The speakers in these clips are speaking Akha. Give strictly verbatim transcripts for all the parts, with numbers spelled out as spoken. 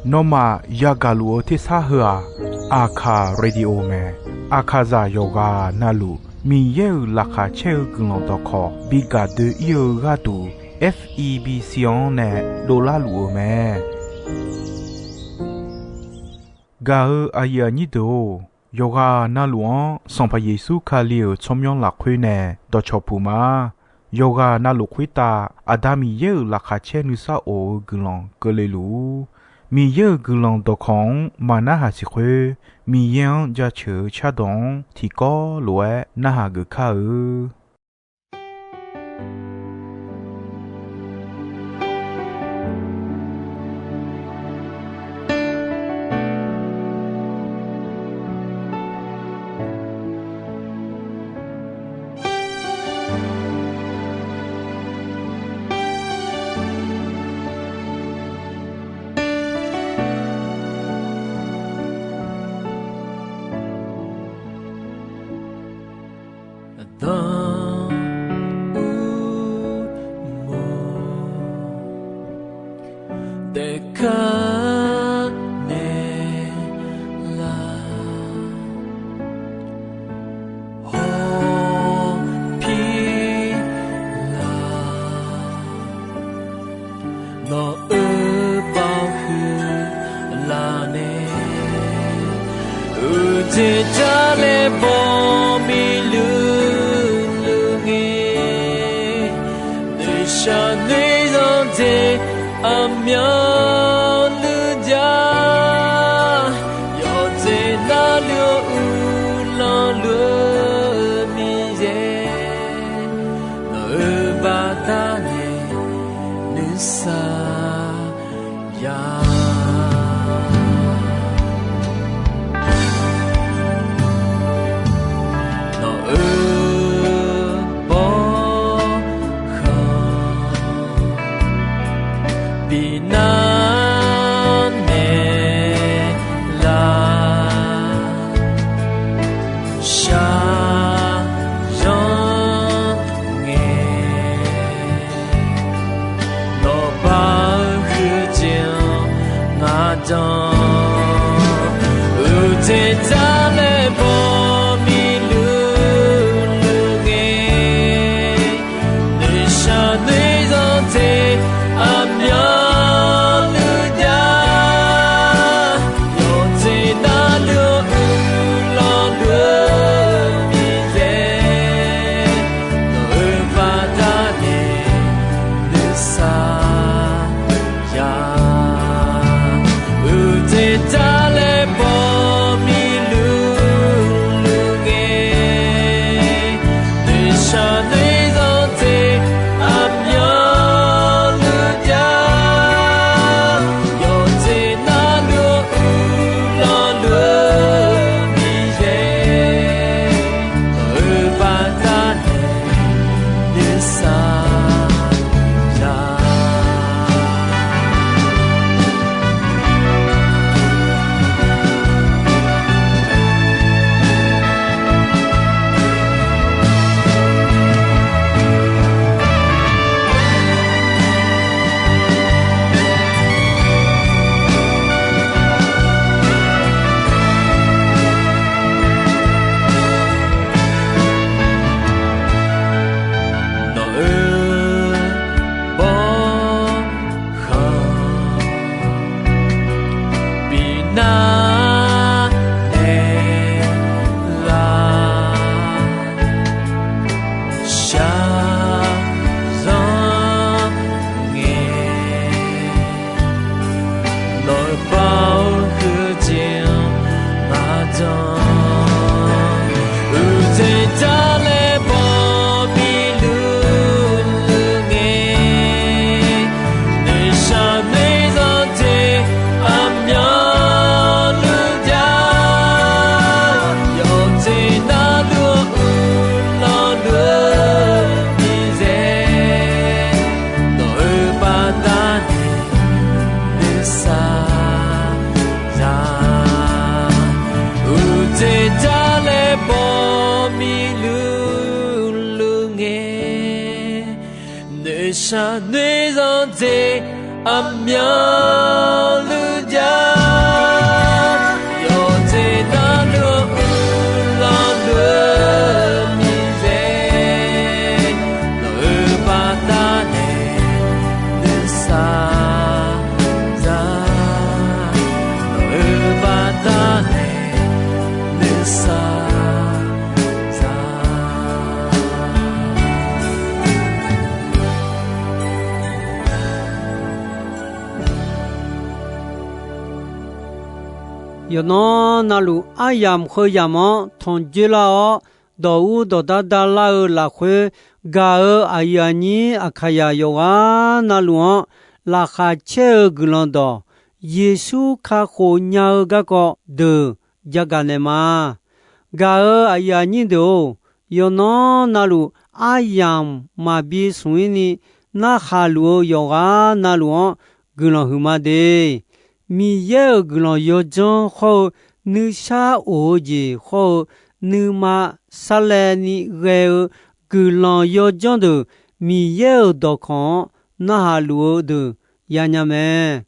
Nawmaf yagaq luf-eu tersar heu-aq, Aqkaq Radio mae. Aqkaqzaq yawqghaq navluf Miqyaer-euq laqkhaq caer-eu guiqlanq dawqkawq bi gaq doe-ir-eu gharduq, F E B C-anr nae dovlar luf-eu mae. Gaq-eu aqyuif aqnyir deuq-or, yawqghaq navluf-anr Sanqpaq Yeqsur Kali-euq tsawrmyanr lafkhoer nae dawqcawq puq ma. Yawqghaq navluf khoertav Aqda Miqyaer-euq laqkhaq caer nuisar of-eu guiqlanq keuvle luf-ur. Miqyaer-euq guiqlanq dawqkawq-anr maq narhaq siq khoer, Miqyaer-anr jaceuq-eu cardawq-anr tiqkawv lof-aer narhaq geuf kar-eu. Aqdan uqmov taef kar naeq lar, hawpir lar. Nawq-euq baoq huiqlar nae, uqcif jar laer baw miqluq luq ngae, noeqshaq noeqzanq jeq aqmyanluf jar. Yawqjeq navluf-eu uqlanq luf-eu Miqyaer, nawq-euq baqdanae nuisar ya. Nawq-euq bawrkhanq bi nar naeq lar, shaqzanr ngae. Nawq baoq huiqjeq-anr ngaq danq, uqcif jar laer baw miqluq luq ngae, noeqshaq noeqzanq jeq aqmyanluf jar. Yawqjeq navluf-eu uqlanq luf-eu Miqyaer, nawq-euq baqdanae nuisar ya. Uqcif jar laer baw miqluq luq ngae, noeqshaq noeqzanq jeq aqmyanluf jar. Yawqjeq navluf-eu uqlanq luf-eu Miqyaer, nawq-euq baqdanae nuisar ya. Nawq-euq bawrkhanq bi nar naeq lar, shaqzanr ngae. Nawq-euq baoq huiqjeq-anr ngaq danq, uqcif jar laer baw miqluq luq ngae, noeqshaq noeqzanq jeq aqmyanluf jar. Yawqjeq navluf-eu uqlanq luf-eu Miqyaer, nawq-euq baqdanae nuisar ya. Uqcif jar laer baw miqluq luq ngae, noeqshaq noeqzanq jeq Aqmyanluf ja, yawqjeq navluf-eu uiqlanq deuq-eu Miqyaer, nawq-euq baqdanae nuisar za, nawq-euq baqdanae nuisar za. Yawqnan navluf aryamq heu yamq-anr tanqjoer lar-awr, dawq ur dawqdar darlar-eu lafkhoer, gaq-euq aqyuif aqnyir Aqkaqyaq yawqghaq navluf-anr laqkhaq caer-eu guiqlanq dawq, Yeqsur kakhof nya-eu garkawv deuq jagaq naeq ma. Gaq-euq aqyuif aqnyir deuq-or, yawqnan navluf aryamq maqbi smq-ir ni narhaq luf-eu yawqghaq navluf-anr guiqlanq huiqma de. Miqyaer-euq guiqlanq yawdzanr hawr-eu, nuisar of-eu jeq hawr-eu, nuima sarlaevni ghae-eu guiqlanq yawdzanr deuq, Miqyaer-euq dawqkawq-anr narhaq luf-eu deuq yanya mae.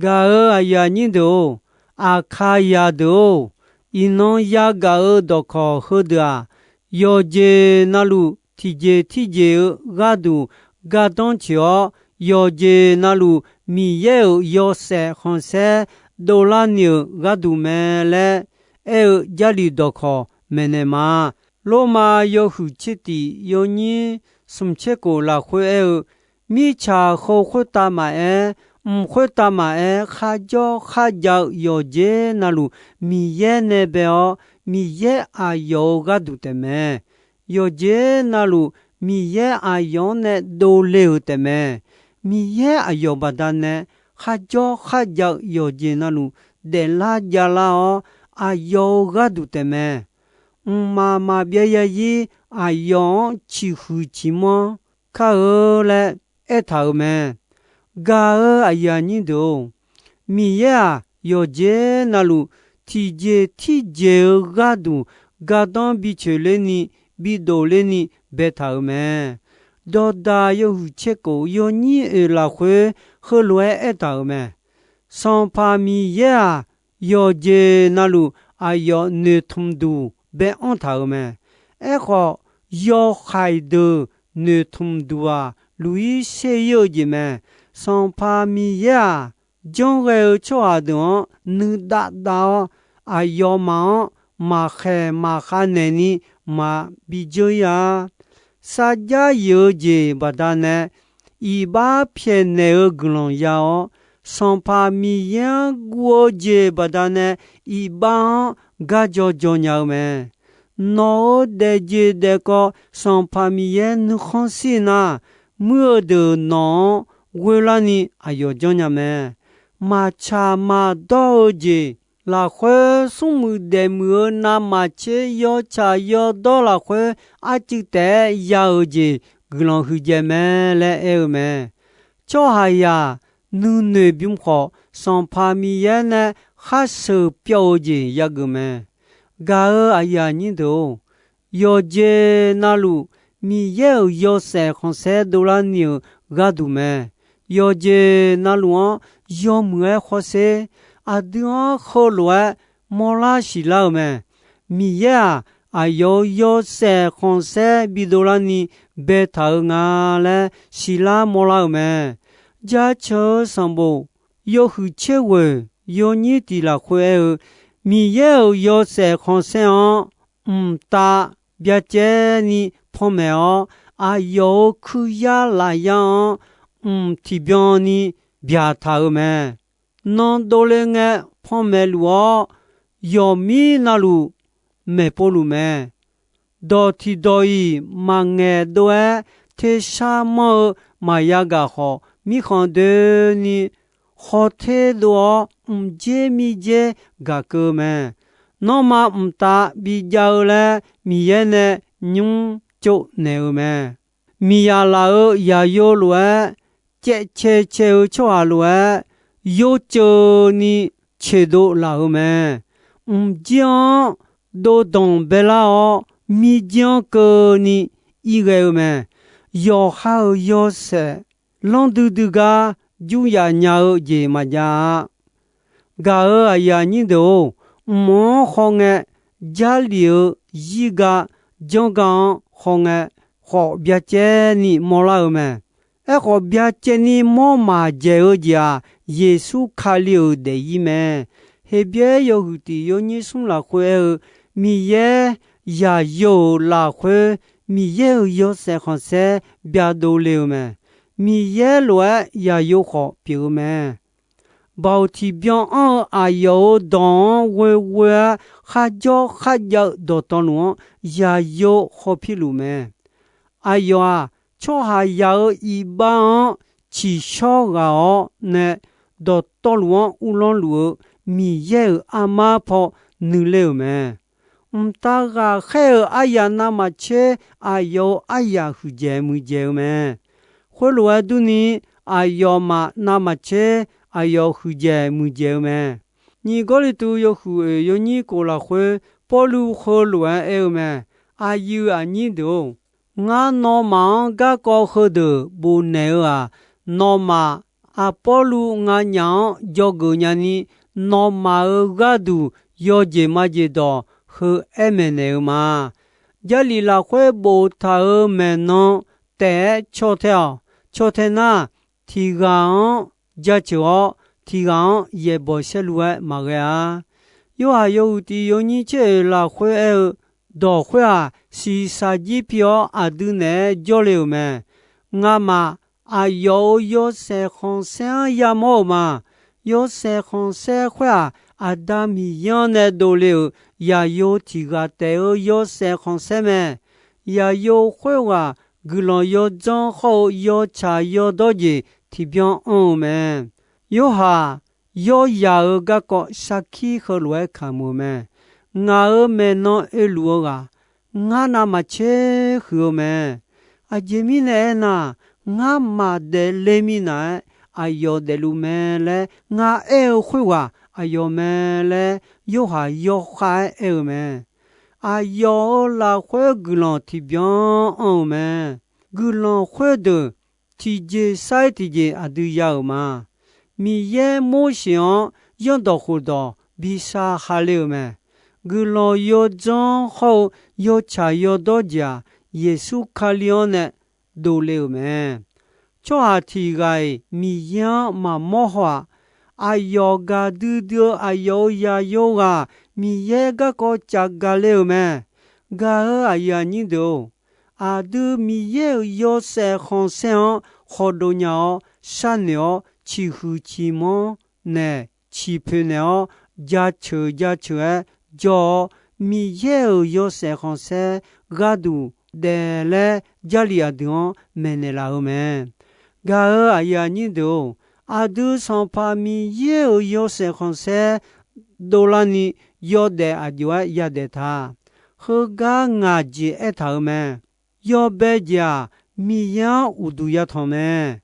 Gaq-euq aqyuif aqnyir deuq-or, Aqkaqyaq deuq-or, iqnan yagaq-eu dawqkawq heudeuq-aq, yawqjeq navluf tiqjeq tirjeq-eu gharduq gardanr tsoeq-awr, yawqjeq navluf Miqyaer-euq yawshaef khanqsaer dovlar ni-euq gharduq mae laer aer-eu Jarlif dawqkawq maeqnaeq ma. Lormav yawhuiq tser tiq yawnyir smq tser khof lafkhoer aer-eu, mirtsaq heu khoertav maqaer, mq khoertav maqaer, kharjawr kharjav-eu yawqjeq navluf Miqyaer nae bae-awr, Miqyaer aqyawf-euq gharduq taefmae. Yawqjeq navluf Miqyaer aqyawf-anr nae dovle-euq taefmae. Miqyaer aqyawf baqdanae kharjawr kharjav-eu yawqjeq navluf daeflar javlar-awr, aqyawf-euq gharduq taefmae. Mqmaq maqbyav yazir aqyawf-anr ciqhuiq ciqmanr kar-eu laer aertaq-euq mae. Gaq-euq aqyuif aqnyir deuq-or, Miqyaer-aq, yawqjeq navluf tiqjeq tirjeq-eu gharduq gardanr bi coeqler ni, bi dofler ni baetaq-euq mae. Dawqdaq yawhuiq tser khof yawnyir oeq lafkhoer heulof-aer aertaq-euq mae. Sanqpaq Miqyaer-aq, yawqjeq navluf aqyawf noeqtmq duq bae-anr taq-euq mae. Aerkhawf, yawhaiq deuq noeqtmq duq-aq, luq-ir ser-ir-eu jeq mae. Sanqpaq Miqyaer-aq, janrghae-eu tsawrhaq deuq-anr nuidav dav-awr, aqyawfmaf-anr maqkhaeq maqkhav naeqni maqbi dzeur-ir-a. Sarjax yif-eu jeq baqdanae iqbax pyaeqnaeq-eu guiqlanq ya-awr, Sanqpaq Miqyaer-anr guv-eu jeq baqdanae iqbax-anr garjaw jaw nya-eu mae. Nawq-euq daefjeq daefkawv Sanqpaq Miqyaer nuikhanr shir nar, muir-eu deuq nawq-anr ghoerlarni aqyawf janrnya mae. Maqtsaq maqdawr-eu jeq lafkhoer, smrmuiq daefmuiq-eu navmaqtser yawtsaq yawdawr lafkhoer arcuiv taef-aer ya-euq jeq guiqlanq huiqdzaeq mae laer aer-eu mae. Tsawrhaqzaq nuinoeq bym khawf, Sanqpaq Miqyaer nae khar sheuq pyawv-eu jeq yageuf mae. Gaq-euq aqyuif aqnyir deuq-or, yawqjeq navluf Miqyaer-euq yawshaef khanqsaer dovlar ni-euq gharduq mae. Yawqjeq navluf-anr yawmuiq-aer khawrsher. Aqdui-anr heulof-aer mawrlar siqlar-euq mae. Miqyaer-aq, aqyawf-euq yawshaef khanqsaer bidov larni baetaq-eu nga laer siqlar mawrlar-euq mae. Jaceuq-eu sanqbof yawhuiq tser ghoeq yawnyir tiq lafkhoer aer-eu, Miqyaer-euq yawshaef khanqsaer-anr mqtav byacaevni panmaeq-awr, aqyawf-euq kuiryar lafyar-anr mq tiqbyan ni byaqtaq-euq mae. Nan dovle ngae panmaeq luf-awr, yawqmir navluf maeqpov luf mae. Dawq tiqdawq-iq maqngaeq dov-aer tersar manr-eu maqya gaq khawf, mirkhanq doeni khawf ter dov-awr, mqdzer mirdzer gaq keuv-eu mae. Nanrma mqtav bijav-eu laer Miqyaer nae nymr tsovnaeq-eu mae. Miqyaq laf-euq yaqyo lof-aer, caevcae cae-eu tsawrhaq lof-aer, yorceuv ni coeqdov laf-euq mae. Mqdzer-anr dovdanq baelar-awr, mirdzer-anr keuvni irghae-eu mae. Yawqha-euq yawshaef lanr duidui gar jur yaf nya-eu jeq maqjav-a. Gaq-euq aqyuif aqnyir deuq-or, mq-anr khawngae, Jarlif-euq zirga janrga-anr khawngae, khawf byacaevni mawrlar-eu mae. Aerkhawf, byacaevni mawr maqdzaeq-eu jeq-aq, Yeqsur Kali-euq daefzir mae. Heqbyaer yawhuiq tiq yawnyir smr lafkhoer aer-eu, Miqyaer yaqyo-euq lafkhoer, Miqyaer-euq yawshaef khanqsaer byadov le-eu mae. Miqyaer lof-aer yaqyo khawf pyeuf-eu mae. Baoq tiqbyan anr-eu aqyawf-euq dawq-anr ghoeghoe-aer kharjawr kharjav-eu dawqtawvluf-anr yaqyo khawf pirluf mae. Aqyawf-aq, tsawrhaqzaq-euq iqbax-anr tsiqshawr ghaq-awr nae, dawqtawvluf-anr uvlanr luf-eu Miqyaer-euq armar paw nuiler-euq mae. Mqtav ghaqkhaer-euq aryaq navmaqtser aqyawf-euq aryaq huiqdzaeq muiqdzaeq-eu mae. Khoerlof-aer durni, aqyawfmaf navmaqtser aqyawf huiqdzaeq muiqdzaeq-eu mae. Nyiq Gawrliqtu yawhuiq oeq yawnyir kof lafkhoer Pawrluv heulof-aer aer-eu mae. Aqyuif aqnyir deuq-or, ngar nawmaf-anr garkawv heudeuq bofnaeq-eu-aq, nawmaf Aqpawrluv nganyaf-anr dzawgeuf nyani, nawmaf-euq gharduq yawjeq majeq dawq heu aer maeqnaeq-eu ma. Jarlif lafkhoer boftaq-euq maeqnan taef-aer caw tae-awq. Caw tae nar, tiq ghaq-anr jaceuq-awr, tiq ghaq-anr yaeqbawq saerlu-aer maqghae-a. Yorhaq yawhuiq tiq yawnyir tser oeq lafkhoer aer-eu dawq khoer-aq, shiqshaq jir pi-awr aqdui naeq-aer jawrle-euq mae. Ngamaf aqyawf-euq yawshaef khanqsaer-anr yamawr-euq ma. Yawshaef khanqsaer khoer-aq, Aqda Miqyaer-anr nae dovle-euq yaqyo tiq ghaq taef-eu yawshaef khanqsaer mae. Yaqyo khoerghaq guiqlanq yawdzanr hawr-eu yawtsaq yawdawr jeq tiqbyan anr-eu mae. Yorhaq yawryaq-euq garkawv sarkir heulof-aer kamq-euq mae. Ngaq-euq maeqnan oeluf-eu ghaq, ngar navmaqtser huiq-eu mae. Aqjeq mirnae aernar, ngar maqdaef le minav-aer aqyawf daefluf mae laer ngar aer-eu khoerghaq aqyawf mae laer Yorhaq yawkhav-aer aer-eu mae. Aqyawf-euq lafkhoer guiqlanq tiqbyan anr-eu mae. Guiqlanq khoerdeuq tiqjeq sar-ir tiqjeq aqdui ya-euq ma. Miqyaer Morseq-anr zanrdawq khofdawq bi sar ha le-euq mae. Guiqlanq yawdzanr hawr-eu yawtsaq yawdawr jeq-aq, Yeqsur Kali-anr nae dovle-euq mae. Tsawrhaq tiq ghaq-iq Miqyaer-anr maqmawr haw-aq, aqyawf gaqdui dui-eu aqyawf-euq yaqyo ghaq Miqyaer garkawv caf gaq le-euq mae. Gaq-euq aqyuif aqnyir deuq-or, aqdui Miqyaer-euq yawshaef khanqsaer-anr khawdov nya-awr, sharnoeq-awr, ciqhuiq ciqmanr naeq ciqpoeq naeq-awr, jaceuq jaceuq-aer jawr-awr, Miqyaer-euq yawshaef khanqsaer gharduq daef laer Jarlif aqdui-anr maeqnaeq laf-eu mae. Gaq-euq aqyuif aqnyir deuq-or, aqdui Sanqpaq Miqyaer-euq yawshaef khanqsaer dovlarni yawdaef aqjox-aer yadaef ta. Heugar ngaq jeq aertaq-euq mae. Yawbae jeq-aq, Miqyaer-anr uqduq yatanq mae.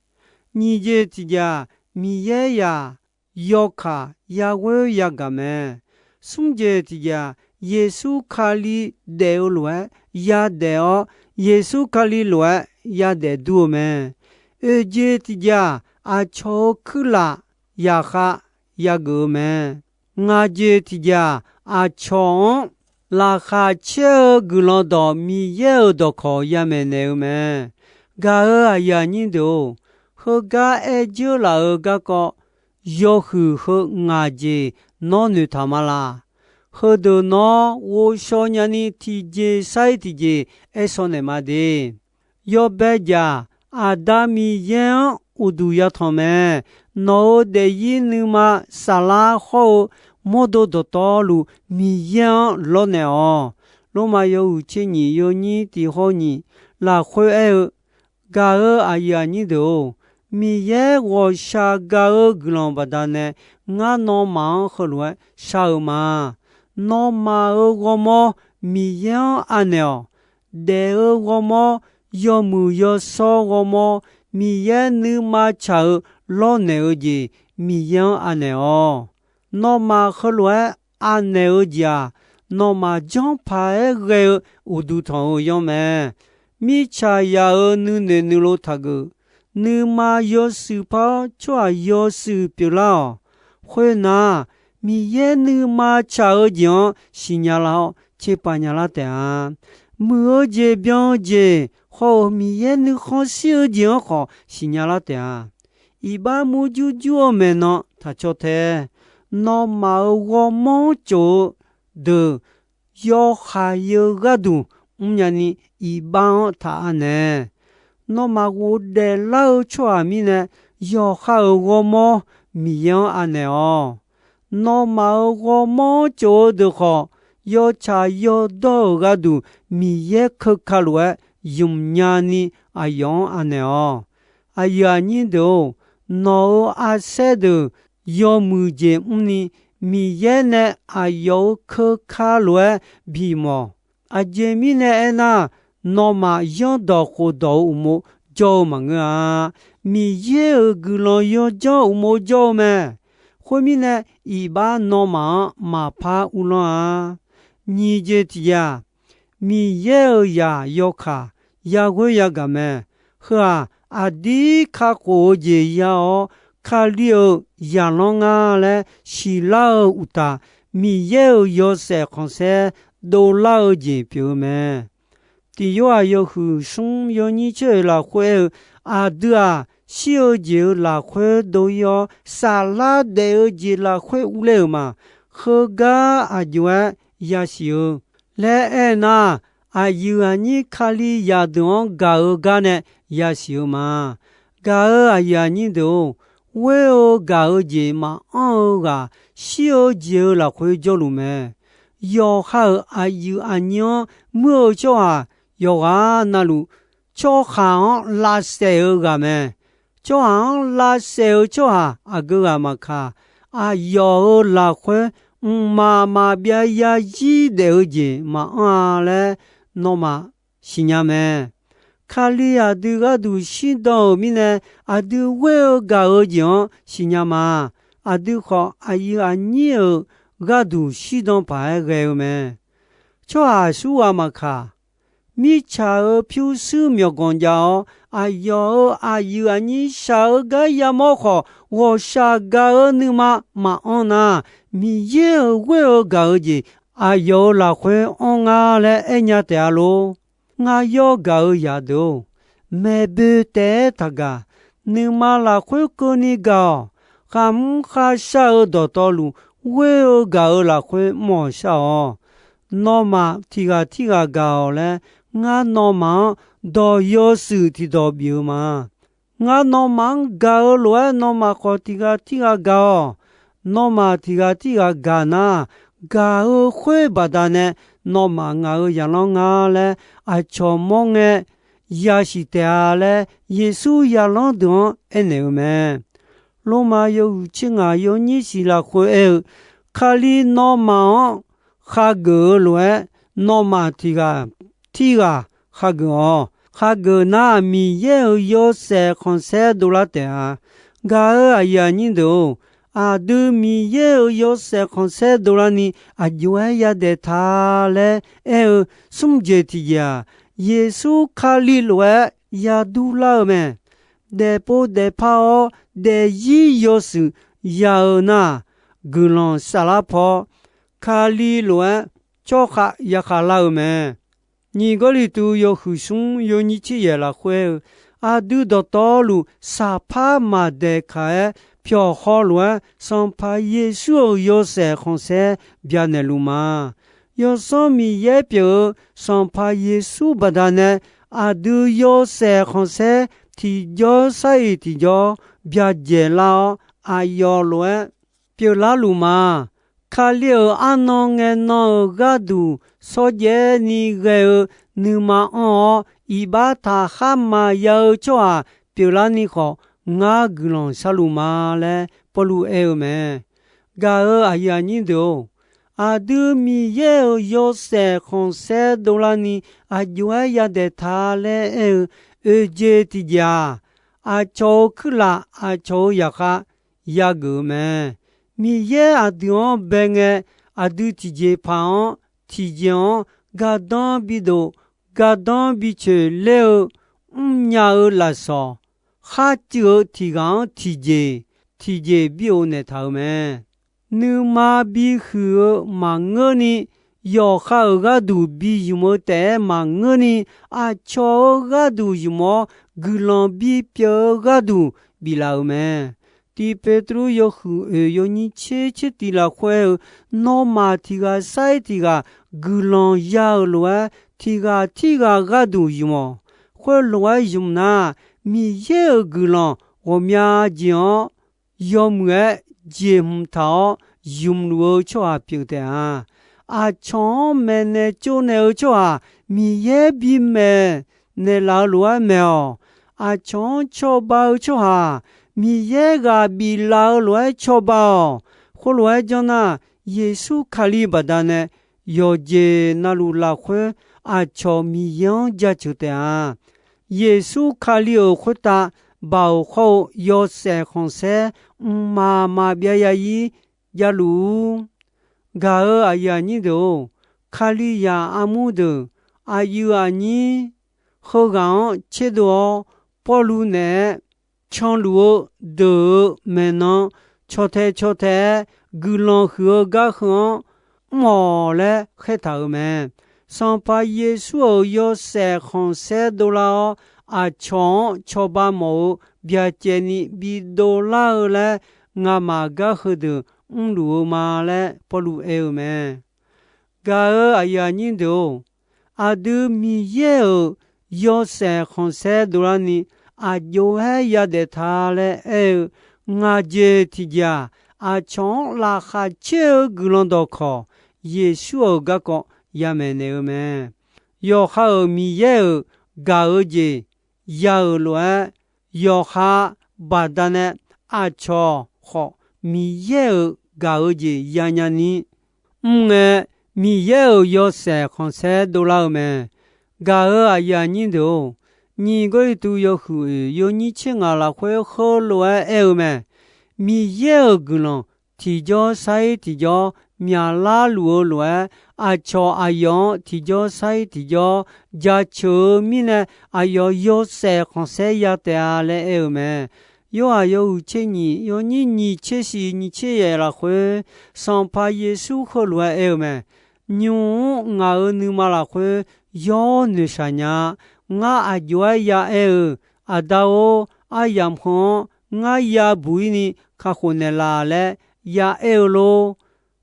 Nyiq jeq tiq jeq-aq, Miqyaer yaq yawkaq yaghoer yagaq mae. Smr jeq tiq jeq-aq, Yeqsur Kali daef-eu lof-aer yadaef-awr, Yeqsur Kali lof-aer yadaef dur-eu mae. Oeq jeq tiq jeq-aq, aqcawq-euq kuirlaf yaqkhav yageuf-eu mae. Ngaq jeq tiq jeq-aq, aqcawq-anr laqkhaq caer-eu guiqlanq dawq Miqyaer-euq dawqkawq yamaeq naeq-eu mae. Gaq-euq aqyuif aqnyir deuq-or, heugar aer dzeur laf-euq garkawv yawhuiq heu ngaq jeq nawr noeqtaq ma laq. Heudeuq nawr ghovshaw nyani tiqjeq sar-ir tiqjeq aer shaw naeq ma de. Yawbae jaq, Aqda Miqyaer-anr uqduq yatanq mae. Nawq-euq daefzir nuima saflar hawr-eu mawrdo dawqtawvluf Miqyaer-anr lawrnaeq-awq. Lormav yawhuiq tser nyiq yawnyir tiq haw nyiq lafkhoer aer-eu, gaq-euq aqyuif aqnyir deuq-or, Miqyaer ghawqshaq gaq-eu guiqlanq baqdanae ngar nawmaf-anr heulof-aer shar-eu ma. Nawmaf-euq ghawrmawr Miqyaer-anr anaeq-awq. Daef-eu ghawrmawr, yawmuiq yawshawr ghawrmawr, Miqyaer nuima tsaq-eu lawrnaeq-eu jeq Miqyaer-anr anaeq-awq. Nawmaf heulof-aer anaeq-eu jeq-aq, nawmaf janrpaq-aer ghae-eu uqduq tanq-eu yanr mae. Mirtsaq yaq-euq nuinoeq nuilov taqgeuf. nuima yawshuif par-awr tsawrhaq yawshuif pyeuflar-awq. Khoernar, Miqyaer nuima tsaq-eu jeq-anr siqnya lar-awr, tserpav nyalar taef-a. Muiq-eu jeq, byan-eu jeq, hawr-eu Miqyaer nuikhanr shir-eu jeq-anr khawf siqnya lar taef-a. Iqbax murjur jur-eu maeqnan taq caw tae. Nawmaf-euq ghawrmawr-anr tsof-eu deuq yawkhav yeu gharduq mrnya ni, iqbax-anr taq anaeq. Nawmaf ghofdaef lar-eu tsawrhaq mirnae, yawqha-euq ghawrmawr Miqyaer-anr anaeq-awq. Nawmaf-euq ghawrmawr-anr tsof-eu deuq khawf, yawtsaq yawdawr-euq gharduq Miqyaer keuka lof-aer ymq nya ni aqyawf-anr anaeq-awq. Aqyuif aqnyir deuq-or, nawq-euq arsaer deuq yawmuiq jeq mrni, Miqyaer nae aqyawf-euq keuka lof-aer bimawf. Aqjeq mirnae aernar, nawmaf yanrdawq khofdawq-eu uqmov jawr-eu maqngeur-a. Miqyaer-euq guiqlanq yawdzanr uqmov jawr-eu mae. Khoermirnae, iqbax nawmaf-anr maqpar uvlanr-a. Nyiq jeq tiqjeq-aq, Miqyaer-euq zaq yawkaq yaghoer yagaq mae. Heu-aq, aqdir kakhof-eu jeq ya-awr, Kali-euq zaqlanr nga laer siqlar-eu uqtaf, Miqyaer-euq yawshaef khanqsaer dovlar-eu jeq pyeuf-eu mae. Tiq Yorhaq yawhuiq smr yawnyir tser-euq lafkhoer aer-eu, aqdui-aq, shir-eu jeq-euq lafkhoer dov-ir-awr, saflar daef-eu jeq lafkhoer urler-euq ma. Heugar aqjox-aer yasiq-eu laer aernar, aqyuif aqnyir Kali zaqdeuq-anr gaq-eu gar nae yasiq-eu ma. Gaq-euq aqyuif aqnyir deuq-or, ghoer-eu gaq-eu jeq maqanr-eu ghaq, shir-eu jeq-euq lafkhoer jawrluf mae. Yawqha-euq aqyuif aqnyir-anr muir-eu tsawrhaq yawqghaq navluf, tsawrhaq-anr lavsaef-eu ghaq mae. Tsawrhaq-anr lavsaef-eu tsawrhaq aqgeu ghaq maqkaq, aqyawf-euq lafkhoer mqmaq maqbyav yazir daef-eu jeq maqanr-a laer nawmaf siqnya mae. Kali aqdui gharduq shirdan-euq mirnae, aqdui ghoer-eu gaq-eu jeq-anr siqnya ma. Aqdui khawf aqyuif aqnyir-euq gharduq shirdan paq-aer ghae-eu mae. Tsawrhaq aqsur ghaq maqkaq, mirtsaq-euq pyurshuir myawqganq jav-awr, aqyawf-euq aqyuif aqnyir shaq-eu gar yamawr khawf, ghawqshaq gaq-eu nuima maqanr nar, Miqyaer-euq ghoer-eu gaq-eu jeq aqyawf-euq lafkhoer anr nga laer aernya taef-a lor. Ngar yawr gaq-eu zaqdeuq-or, maeqboe taef-aer taqgaq. Nuima lafkhoer keuvni gaq-awq. Khamq kharshar-eu dawqtawvluf, ghoer-eu gaq-eu lafkhoer mr-awq shar-awq. Nawmaf tiq ghaq tirghaq gaq-awq laer, ngar nawmaf-anr dawq yawshuif tiqdawq bif-eu ma. Ngar nawmaf-anr gaq-eu lof-aer, nawmaf khawf tiq ghaq tirghaq gaq-awq. Nawmaf tiq ghaq tirghaq gaq nar, gaq-eu khoer baqdanae nawmaf ngaq-euq zaqlanr nga laer aqcawq mawr ngae yasiq taef-a laer, Yeqsur zaqlanr deuq-anr aernaeq-eu mae. Lormav yawhuiq tser ngaq yawnyir siq lafkhoer aer-eu, Kali nawmaf-anr khageuf-eu lof-aer, nawmaf tiq ghaq tirghaq khageuf-awq. Khageuf nar, Miqyaer-euq yawshaef khanqsaer dovlar taef-a. Gaq-euq aqyuif aqnyir deuq-or, aqdui Miqyaer-euq yawshaef khanqsaer dovlarni aqjox-aer yadaef ta laer aer-eu smr jeq tiqjeq-aq, Yeqsur Kali lof-aer yadur lar-eu mae. Daefpov daefpar-awr daefzir yawshuif ya-eu nar, guiqlanq saflar paw-awr, Kali lof-aer tsawrkhav yakhav lar-eu mae. Nyiq Gawrliqtu yawhuiq smr yawnyir tser yaeq lafkhoer-eu, aqdui dawqtawvluf saqpar maqdaeqkaq-aer, pyawq hawlof-aer Sanqpaq Yeqsur-euq yawshaef khanqsaer byanaeq luf ma. Yawsanr Miqyaer pyeuf-eu Sanqpaq Yeqsur baqdanae, aqdui yawshaef khanqsaer tiqjawr sar-iq tiqjawr byajaeq lar-awr, aqyawf lof-aer pyeuflar luf ma. Kali-euq arnan ngaenan-euq gharduq shawrjaev ni ghae-eu nuima anr-awr, iqbax taqkhar maqya-eu tsawrhaq pyeuflarni khawf, ngar guiqlanq sharluf ma laer Pawrluv aer-eu mae. Gaq-euq aqyuif aqnyir deuq-or, aqdui Miqyaer-euq yawshaef khanqsaer dovlarni aqjox-aer yadaef ta laer aer-eu oeq jeq tiqjeq-aq, aqcawq-euq kuirlaf aqcawq-euq zaqkhav yageuf-eu mae. Miqyaer aqdui-anr bae ngae, aqdui tiqjeqpaq-anr tiqjeq-anr gardanr bidof gardanr bicoeq ler-eu mrnya-eu lafsawq, kharcuiv-eu tiq ghaq-anr tiqjeq tiqjeq bi of naeqtaq-euq mae. Nuima bihuiq-eu maqngeurni, yawqha-euq gharduq bi ymq-eu taef-aer maqngeurni, aqcawq-euq gharduq ymq-awr, guiqlanq bipyeuf-eu gharduq biflaf-euq mae. Tiq Petruv yawhuiq oeq yawnyir tser tser tiq lafkhoer-eu, nawmaf tiq ghaq sar-ir tiq ghaq guiqlanq ya-euq lof-aer, tiq ghaq tirghaq gharduq ymq-awq. Khoerlof-aer ymq nar, Miqyaer-euq guiqlanq ghawqmya jeq-anr yawmuiq-aer jeqhmq taq-awr ymq luf-eu tsawrhaq pyeuf taef-a. Aqcawq-anr maeqnaeq tsovnaeq-eu tsawrhaq Miqyaer bimaeq naeqlaf-eu lof-aer maeq-awq. Aqcawq-anr cawba-eu tsawrhaq Miqyaer ghaq biflaf-eu lof-aer cawba-awq. Khoerlof-aer janr nar, Yeqsur Kali baqdanae yawqjeq navluf lafkhoer aqcawq Miqyaer-anr jaceuq taef-a. Yeqsur Kali-euq khoertav baoq khawr-eu yawshaef khanqsaer mqmaq maqbyav ya-ir javluf-ur. Gaq-euq aqyuif aqnyir deuq-or, Kalizaq armur deuq aqyuif aqnyir heughaq-anr tserdov-awr, Pawrluv naeq-aer canluf-eu deuq-euq maeqnan caw tae caw tae-aer guiqlanq huiq-eu gar heu-anr mr-awq laer khaertaq-euq mae. Sanqpaq Yeqsur-euq yawshaef khanqsaer dovlar-awr, aqcawq-anr cawba mawf-eu byacaevni bidov lar-eu laer, ngamaf gar heudeuq mrluf-eu ma laer Pawrluv aer-eu mae. Gaq-euq aqyuif aqnyir deuq-or, aqdui Miqyaer-euq yawshaef khanqsaer dovlarni aq jov-aer yadaef ta laer aer-eu, ngaq jeq tiqjeq-aq, aqcawq-anr laqkhaq caer-eu guiqlanq dawqkawq Yeqsur-euq garkawv yamaeq naeq-eu mae. Yawqha-euq Miqyaer-euq gaq-eu jeq ya-euq lof-aer, yawqha baqdanae aqcawq khawf Miqyaer-euq gaq-eu jeq yanya ni mr ngae, Miqyaer-euq yawshaef khanqsaer dovlar-eu mae. Gaq-euq aqyuif aqnyir deuq-or, nyiq Gawrliqtu yawhuiq oeq yawnyir tser ngaq lafkhoer heulof-aer aer-eu mae. Miqyaer-euq guiqlanq tiqjawr sar-ir tiqjawr myaqlar luf-eu lof-aer, aqcawq aqyawf-anr tiqjawr sar-ir tiqjawr jaceuq-eu mirnae, aqyawf yawshaef khanqsaer ya taef-a laer aer-eu mae. Yorhaq yawhuiq tser nyiq yawnyir nyiq tser shiq nyiq tser yaeq lafkhoer, Sanqpaq Yeqsur heulof-aer aer-eu mae. Nymq-mr ngaq-euq nuima lafkhoer yawr noeqshaq nya-a. Ngar aq jov-aer ya aer-eu, Aqda-or, aryamq heu-anr ngar ya buq-ir ni kakhof naeqlaf laer ya aer-eu lor.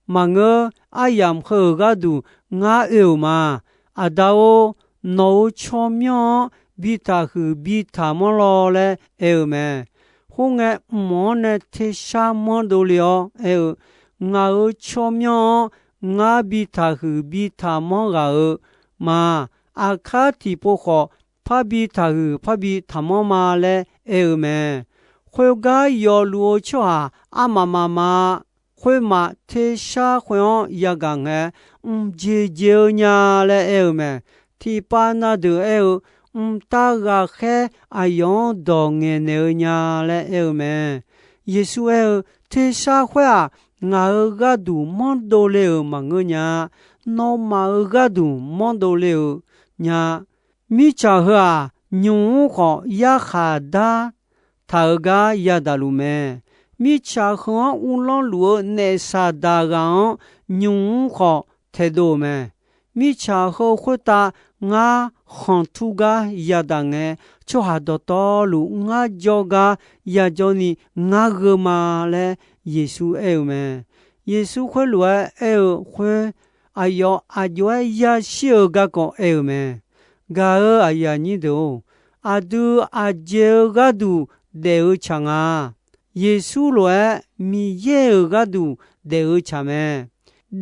Maqngeur, aryamq heu-euq gharduq ngar oe-euq ma. Aqda-or, nawq-euq tsawrmyanr-anr bi taqhuiq bi taqmanr law laer aer-eu mae. Khoerngae, mq-anr nae tersar manr dovle-awr aer-eu, ngaq-euq tsawrmyanr-anr ngar bi taqhuiq bi taqmanr ghaq-eu ma. Aqkar tiqpov khawf, parbi taqhuiq parbi taqmanr ma laer aer-eu mae. Khoergar yawfluf-eu tsawrhaq armaf maf ma. Khoermaf tersar khoer-anr yagaq ngae, mqjeq jeq-eu nya laer aer-eu mae. Tiqpav na deuq aer-eu, mqtav ghaqkhaer aqyawf-anr dawq ngaeqnaeq-eu nya laer aer-eu mae. Yeqsur aer-eu, tersar khoer-aq, ngaq-euq gharduq manr dovle-euq maqngeur nya. Nawmaf-euq gharduq manr dovle-euq nya. Mirtsaq heu-aq, nymq-mr khawf yarkhaq dar taq-euq gar yadaq luf mae. Mirtsaq heu-anr uvlanr luf-eu naef Saqdaq ghaq-anr nymq-mr khawf taedov-euq mae. Mirtsaq heu khoertav ngar khanqtur gar yadaq ngae, tsawrhaq dawqtawvluf ngar jawrgar yajawr ni ngar gheu ma laer Yeqsur aer-eu mae. Yeqsur khoerlof-aer aer-eu khoer, aqyawf aq jov-aer yashir-eu garkawv aer-eu mae. Gaq-euq aqyuif aqnyir deuq-or, aqdui aqjeq-eu gharduq daef-eu tsaq nga. Yeqsur lof-aer Miqyaer-euq gharduq daef-eu tsaq mae.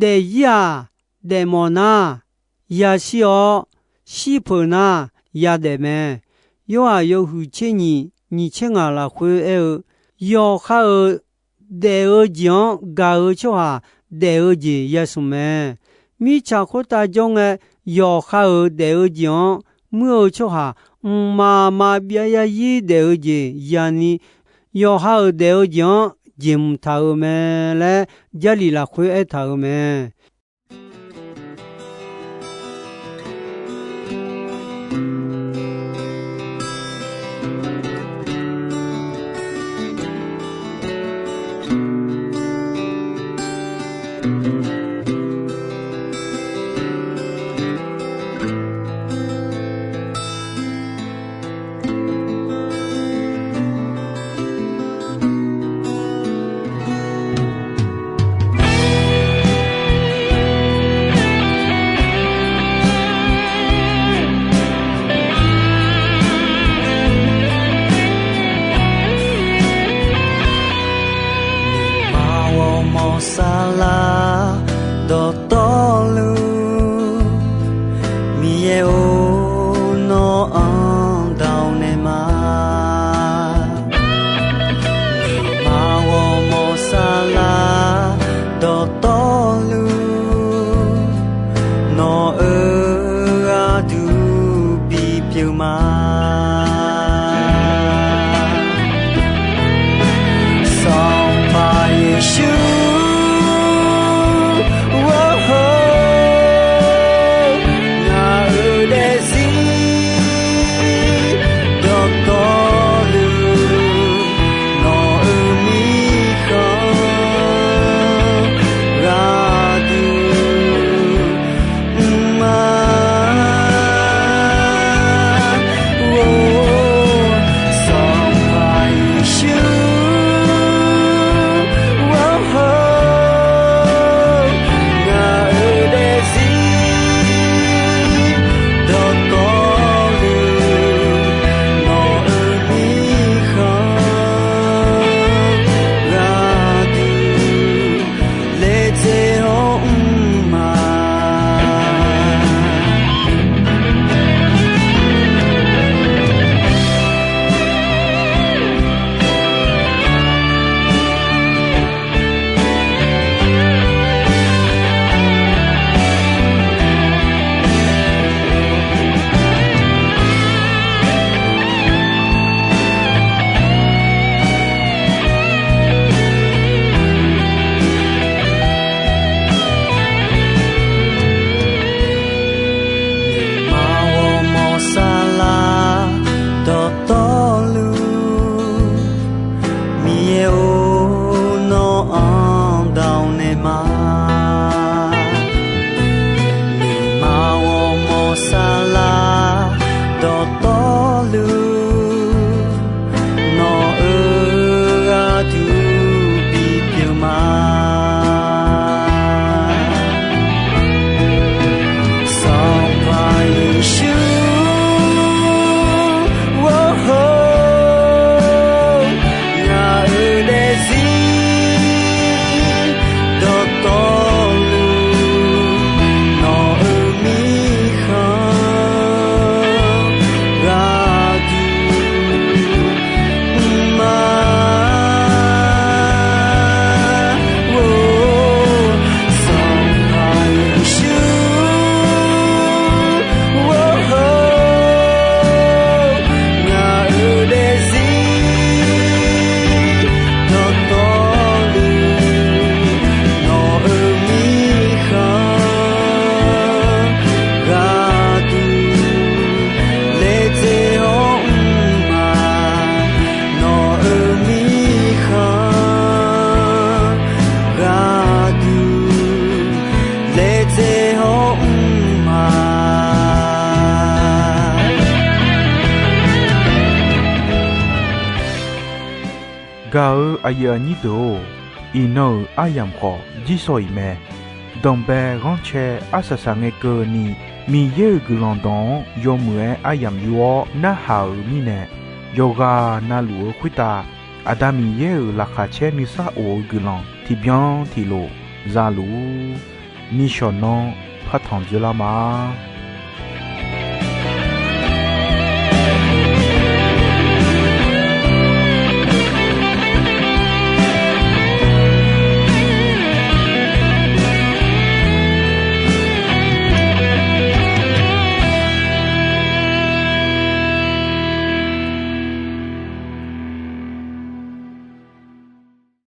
Daefzir-aq, daefmawf nar, yashir-awr, shirpeuq nar, yadaef mae. Yorhaq yawhuiq tser nyiq nyiq tser ngaq lafkhoer aer-eu, yawqha-euq daef-eu jeq-anr gaq-eu tsawrhaq daef-eu jeq yasmq mae. Mirtsaq khoertav jawr ngae, yawqha-euq daef-eu jeq-anr muir-eu tsawrhaq mqmaq maqbyav yarzir daef-eu jeq yani, yawqha-euq daef-eu jeq-anr jeqhmq taq-euq mae laer Jarlif lafkhoer aertaq-euq mae. Nuima ghawrmawr saflar dawqtawvluf, Miqyaer-or, nawq-anr dawq naeq ma. Nuima ghawrmawr saflar dawqtawvluf, nawq-euq gharduq bipyeuf ma. Sanqpaq Yeqsur, ghawrmawr, ngaq-euq daefzir dawqtawvluf, nawq-euq mirkhanq gharduq mr ma. Or, Sanqpaq Yeqsur, ghawrmawr, ngaq-euq daefzir dawqtawvluf, nawq-euq mirkhanq gharduq laejae-awr mr ma. Nuima ghawrmawr saflar dawqtawvluf, Miqyaer-or, nawq-anr dawq naeq ma. Nuima ghawrmawr saflar dawqtawvluf, nawq-euq gharduq bipyeuf ma. Sanqpaq Yeqsur, ghawrmawr, ngaq-euq daefzir dawqtawvluf, nawq-euq mirkhanq gharduq mr ma. Or, Sanqpaq Yeqsur, ghawrmawr, ngaq-euq daefzir dawqtawvluf, nawq-euq mirkhanq gharduq laejae-awr mr ma. Nawq-euq mirkhanq gharduq laejae-awr mr ma. Gaq-euq aqyuif aqnyir deuq-or, iqnan-euq aryamq khawf jirsawq iq mae. Danqbae ghanrcae arsaq saqngae keuvni, Miqyaer-euq guiqlanq dawq-anr yawmuiq-aer aryamq yur-awr narhaq-euq mirnae, yawqghaq navluf-eu khoertav Aqda Miqyaer-euq laqkhaq caer nuisar of-eu guiqlanq tiqbyan tiqlof za luf-ur. Nishawq nanr partanq dzoerlar ma.